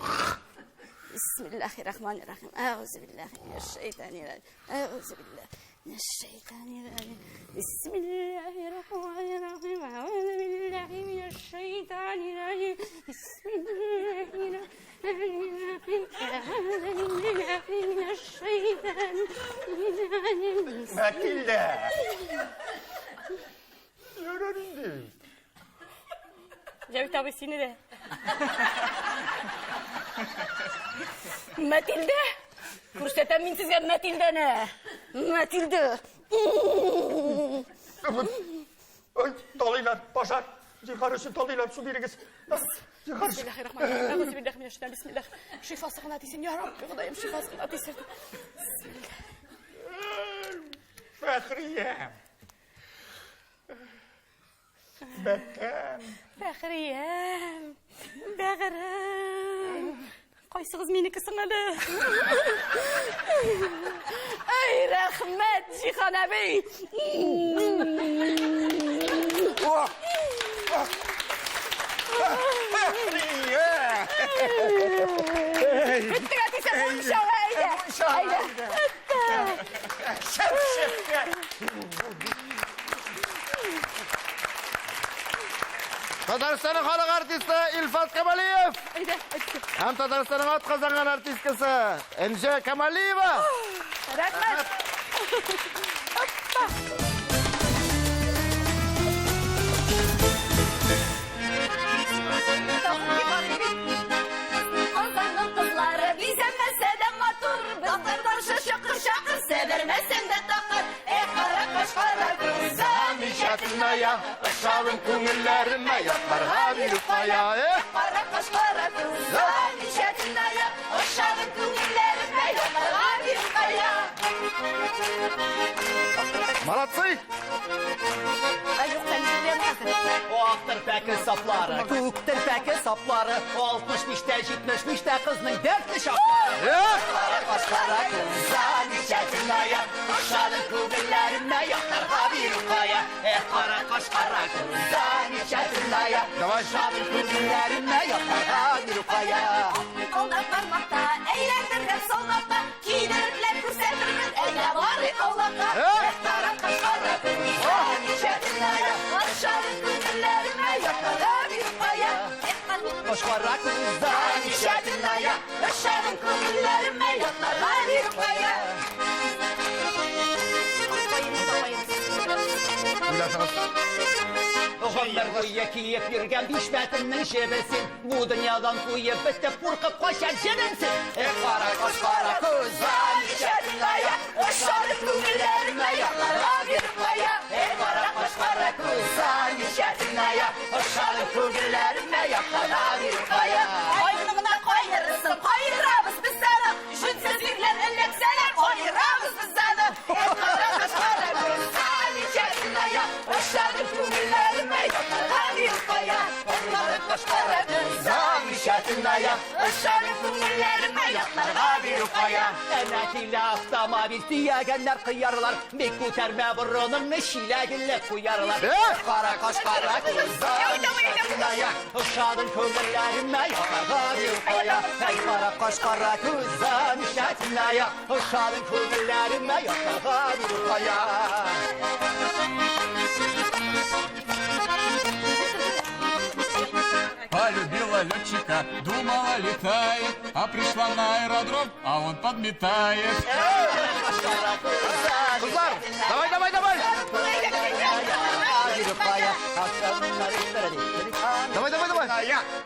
Бисмиллахи рахмани рахим. Әгъузу биллахи минәш шайтанир раҗим. Әгъузу биллахи минәш шайтанир раҗим. Бисмиллахи рахмани рахим. Әгъузу биллахи минәш шайтанир раҗим. Бисмиллахи Мәтилдә! Ярар инде. Җәвит абый сине дә. Мәтилдә! Күрсәтәм мин сезгә Мәтилдәне. Мәтилдә! Ой, талыйлар, пожар. Зинһар өчен талыйлар, су бирегез. Зинһар өчен. Бисмиллахиррахманиррахим. Әгъузу биллахи минәш шайтан. Бисмиллах. Шифасы гына тисен, я Рабби, Ходаем, шифасы гына тисен. Фәхрия. Бәкәм. Фәхриям, бәгырем. Кайсыгыз минеке соң әле? Эй, рәхмәт, Җиһан әби! Беттек әтисе, мунчага әйдә. Әйдә. Шәп, шәп, шәп. Татарстанның халык артисты Илфат Камалиев. Әйдә, әйтте. Һәм Татарстанның атказанган артисткасы Энҗе Камалиева. Рәхмәт. Казанның кызлары бизәнмәсә дә матур, Татар баршы чакыр чакыр, сәбәрмәсәң дә такыр. Эх, кара каш, кара күз, Замечательная, ошадың күңелләремә, ятларга биреп кая. Эх, кара каш, кара күз, замечательная, ошадың күңелләремә, ятларга биреп кая. Молодцы! Ай, юк, сән җырлыйм хәзер. Актыр пәке саплары, күктер пәке саплары, 65-тә 75-тә кызның дәртле чаклары. Эх! Кара каш, кара күз, замечательная, ошадың күңелләремә, ятларга биреп кая. Эх, кара каш, кара күз, замечательная, Давай. ошадың күңелләремә, ятларга биреп кая. Алда бармакта, әйләндергән солдатта, кидерепләр күрсәтермен, әйдә барыйк аулакка. Эх! Эх, кара каш, кара күз, замечательная, ошадың күңелләремә, ятларга биреп кая. Эх, кара Каш, кара күз, замечательная, ошадың күңелләремә, ятларга биреп кая. Уйлашыгыз. Гомер буе киеп йөргән бишмәтеңнең җебесен, бу дөньядан туеп бетеп куркып кача җенемсең. Эх, кара каш, кара күз, Замечательная, ошадың күңелләремә, ятларга биреп кая. Эх, кара каш, кара күз, замечательная, ошадың күңелләремә, ятларга биреп кая. Айны гына кайнырсын, кайырабыз без аны. Жүнсез ирләр эләксәләр, кайырабыз без аны. Эх, кара каш, кара күз, замечательная, ошадың күңелләремә, ятларга биреп кая. Эх, кара каш, кара күз, Замечательная, Замечательная, ошадың күңелләремә, ятларга бирү кая. Әнә килә автомобиль, төягәннәр кыярлар, бик күтәрмә борыныңны, чиләгеңне куярлар. Кара каш, кара күз, замечательная, ошадың күңелләремә, ятларга бирү кая. Кара каш, кара күз, замечательная, ошадың күңелләремә, ятларга бирү кая. Полюбила летчика, думала летает, а пришла на аэродром, а он подметает. Кызлар, давай, давай, давай. Давай, давай, давай.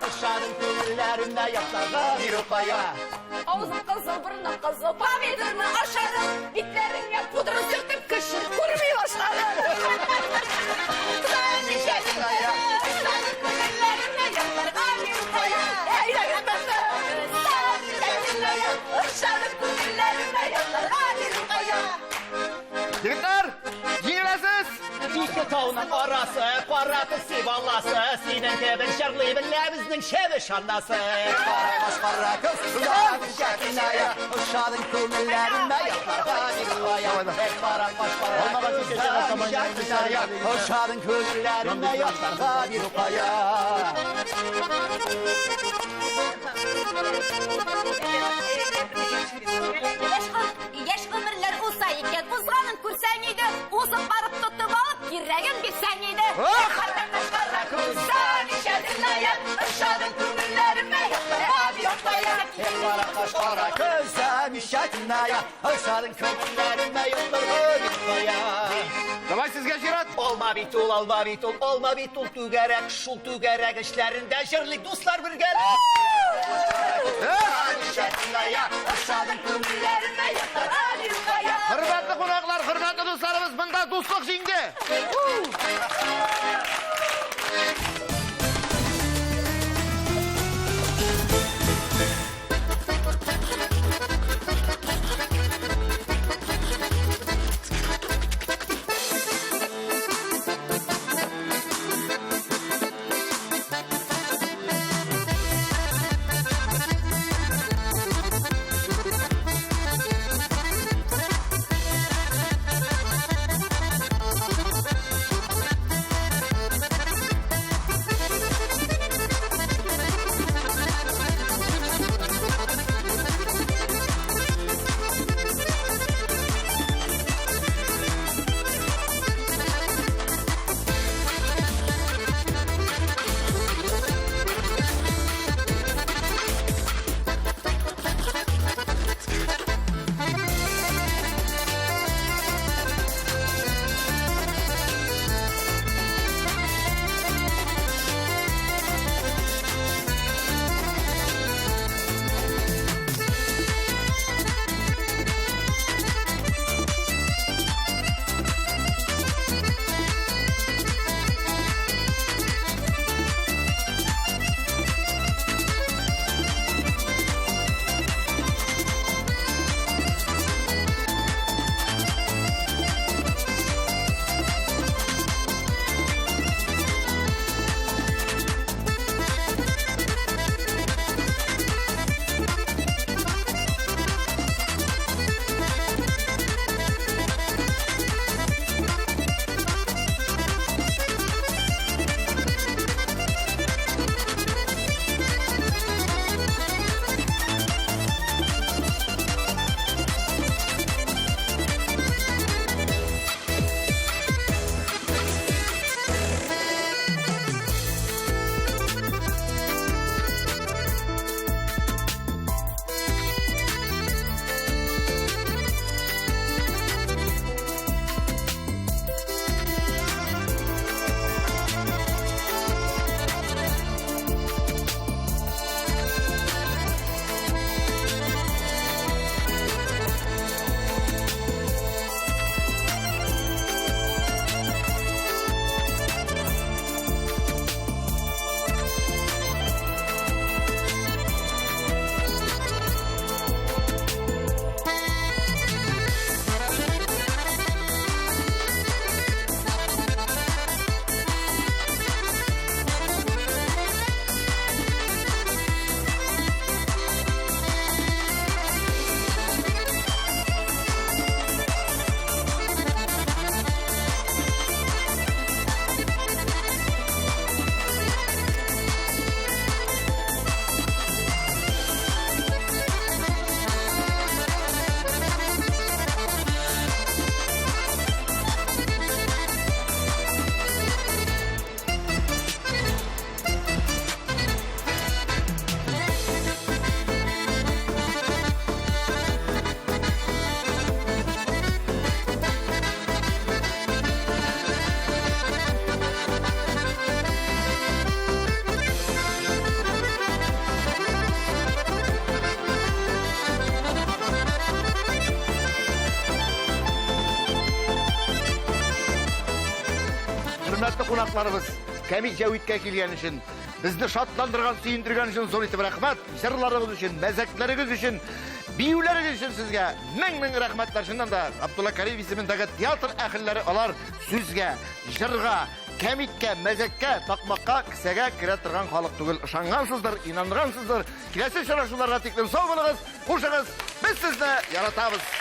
Ошадың күңелләремә, ятларга бирү кая. Авызың кызыл, борының кызыл, помидорны ашадың, битләреңә пудра сөртеп кеше күрми башладың. Замечательная, ошадың күңелләремә, ятларга бирү кая. Замечательная, ошадың күңелләремә, ятларга бирү кая. Егетләр, җиңеләсез. Ике тауның арасы, кара песи баласы, синең кебек җырлый белә безнең чебеш анасы. Кара каш, кара күз, замечательная, ошадың күңелләремә, ятларга бирү кая. Кара каш, кара күз, замечательная, ошадың күңелләремә, ятларга бирү кая. Яшь гомерләр уза икән, узганын күрсәң иде, узып барып тотып алып, кирәген бирсәң иде. Замечательная, ошадың күңелләремә, ятларга бирү кая. Кара каш, кара күз, замечательная, ошадың күңелләремә, ятларга бирү кая. Давай сезгә чират. Алма бит ул, алма бит ул, алма бит ул түгәрәк, шул түгәрәк эшләрендә җырлыйк дуслар бергәләп. Замечательная, ошадың күңелләремә, ятларга бирү кая. Хөрмәтле кунаклар, хөрмәтле дусларыбыз, монда дуслык җиңде. кунакларыбыз Кәмит Җәвиткә килгән өчен, безне шатландырган, сөендергән өчен зур итеп рәхмәт. Җырларыгыз өчен, мәзәкләрегез өчен, биюләрегез өчен сезгә мең-мең рәхмәтләр. Чыннан да, Абдулла Кариев исемендәге театр әһелләре алар сүзгә, җырга, кәмиткә, мәзәккә, такмакка, кесәгә керә торган халык түгел. Ышангансыздыр, инангансыздыр. Киләсе очрашуларга тиклем сау булыгыз, хушыгыз. Без сезне яратабыз.